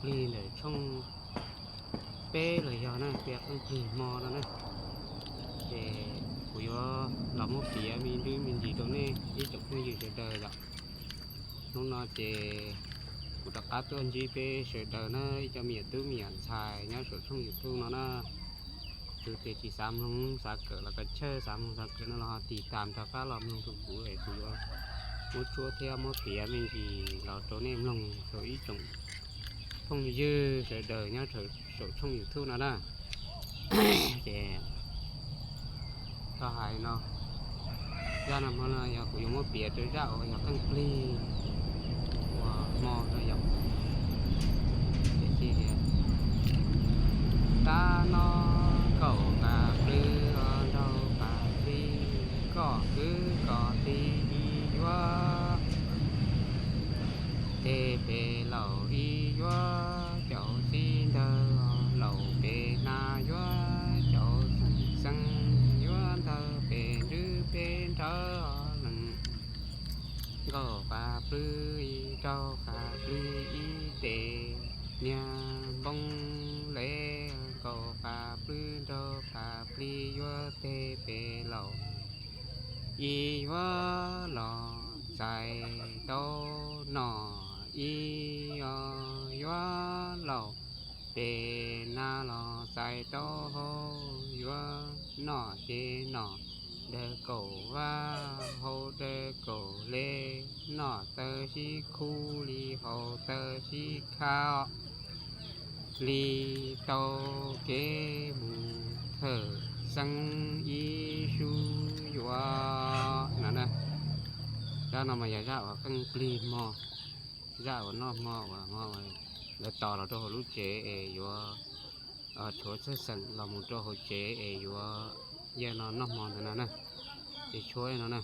plig ntawm tshooj peb los yog na, tias qeej plig hmo no na, ces kuv yuav los muab piav me ntsis me ntsis rau nej ib tsoom phooj ywg sawv daws yom. Hnub no ces kuv rov qab tuaj ntsib peb sawv daws na, ib co me nyuam tub me nyuam ntxhais nyob saum tshooj YouTube no na. Tus tias tsis xav mloog xav kawm los kav tsij xav mloog xav kawm no los ho tiv tam rov qab los mloog rau kuv es kuv yuav muab tsuab thiab muab piav me ntsis los rau nej mloog rau ib tsoom phooj ywg sawv daws nyob saum tshooj YouTube no na. Ces tau hais no, zaj no hmo no yog kuv yuav muab piav rau zaj uas yog qeej plig uas hmo no yog, ces tias, tab no kaum pas plwb os nraug pas plij, koj kwv koj tij ib yuav teg pem laus ib yuav caum txiv ntawd os, laus pem nas yuav caum xeem xeeb, yuav ntawd pem nrwb pem nrawv os leej. Nkaum pas plwb ib nraug pas plij ib tes niag npoo le, nkaum pas plwb nraug pas plij yuav teg pem laus ib yuav los txais tau noj ib os, yuav laus pem nas los txais tau hauv yuav noj ces noj dawb kaum vaj hauv dawb kaum le, noj taw sib khub li haus taw sib kha os, li tau kev mus thawm xeeb ib sub yuav no na. Zaj no mas yog zaj uas qeej plig hmo, zaj uas noj hmo uas lawv tos los rau hauv lub tsev es yuav tshuav txheej xeem los mus rau hauv tsev es yuav yawg no noj hmo ntawd no na. Ces tshuav no na.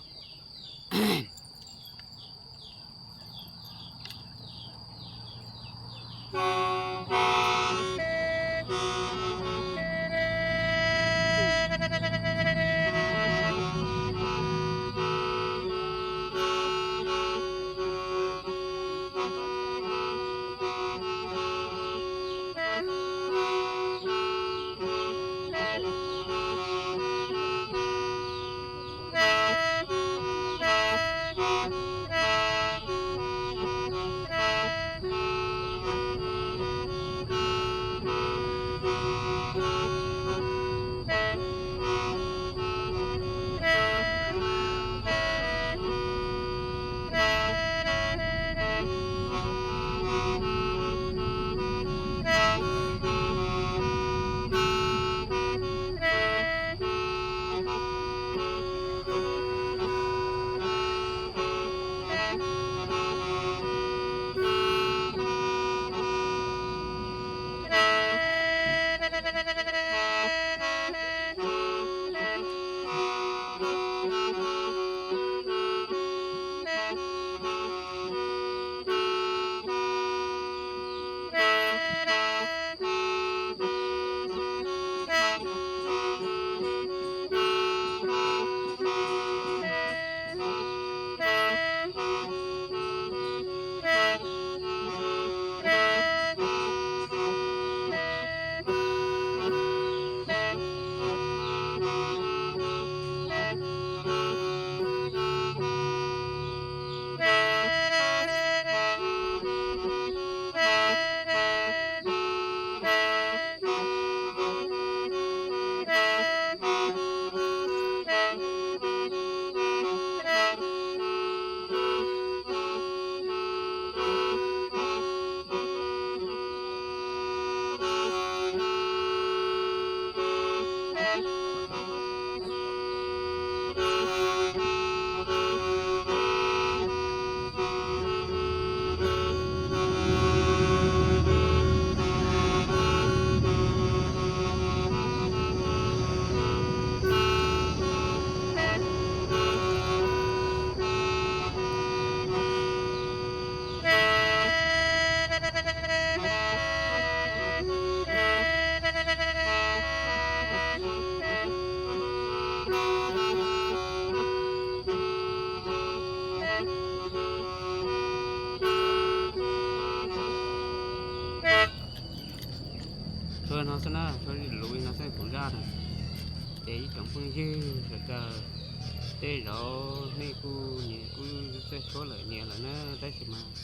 Xwb na, tshuab luv li no xwb kuv zaj na. Ces ib tsoom phooj ywg sawv daws, tej zaum nej kuj nyias kuj txawj tshuab lawm nyias lawm na, tab sis mas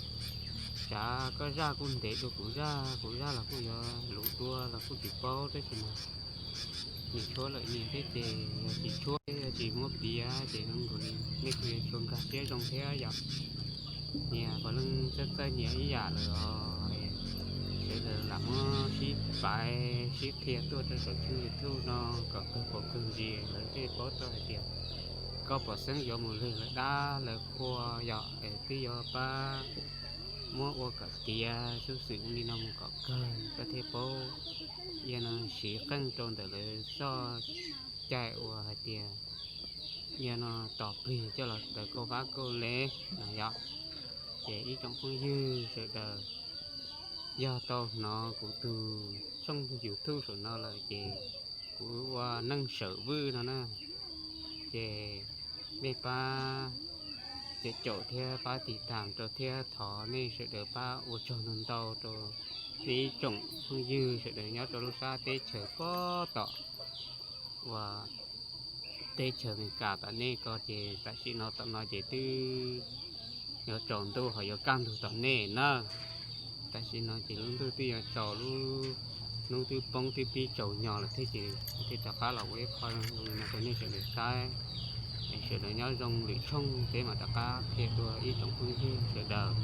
tsav koj zaj kuj ntev dua kuv zaj, kuv zaj los kuj yuav luv dua los kuj tsis paub, tab sis mas nyias tshuab lawm nyias thiab ces yog tsis tshuab yog tsis muab piav ces zoo nkaus li nej kuj yuav tshuav nkag siab zoo thiab yom. Nyias puav leej txawj txawj nyias ib yam lawm os. Sawv daws lam muab sib paiv sib qhia tuaj rau saum tshooj YouTube no kom kawg paus kawg ntsis lawv thiaj paub tau hais tias koj pom xeeb yuav mus lwg lawv dab lawv qhua yom, es twb yuav pab muab ua kom tiav xub xwm li no mus kom kawg koj thiaj paub. Yog no siv qeej rau ntawm lawv txoj cai uas hais tias yog no tos plig coj los daws kauj vab kauj lev no yom. Ces ib tsoom phooj ywg sawv daws, yog tau hnov kuv tus tshooj YouTube saum no lawm ces kuv ua neej sawm vwj no na, ces mej pab caum caum thiab pab tiv tam rau thiab thov nej sawv daws pab ua tsaug ntau ntau rau nej ib tsoom phooj ywg sawv daws nyob rau lub sab teb chaws pob tom uas teb chaws Amelikas tom nej ko ces tam sim no tom no ces twb yuav tsaus ntuj ho yuav kaj ntug tom nej na. Tam sim no ces lub ntuj twb yuav tsaus, lub hnub twb poob twb pib tsaus nyos lawm thiab ces thiaj rov qab los ua ib qho zoo li no rau nej sawv daws saib. Es sawv daws nyob zoo lwm tshooj peb mam rov qab qhia dua ib tsoom phooj ywg sawv daws.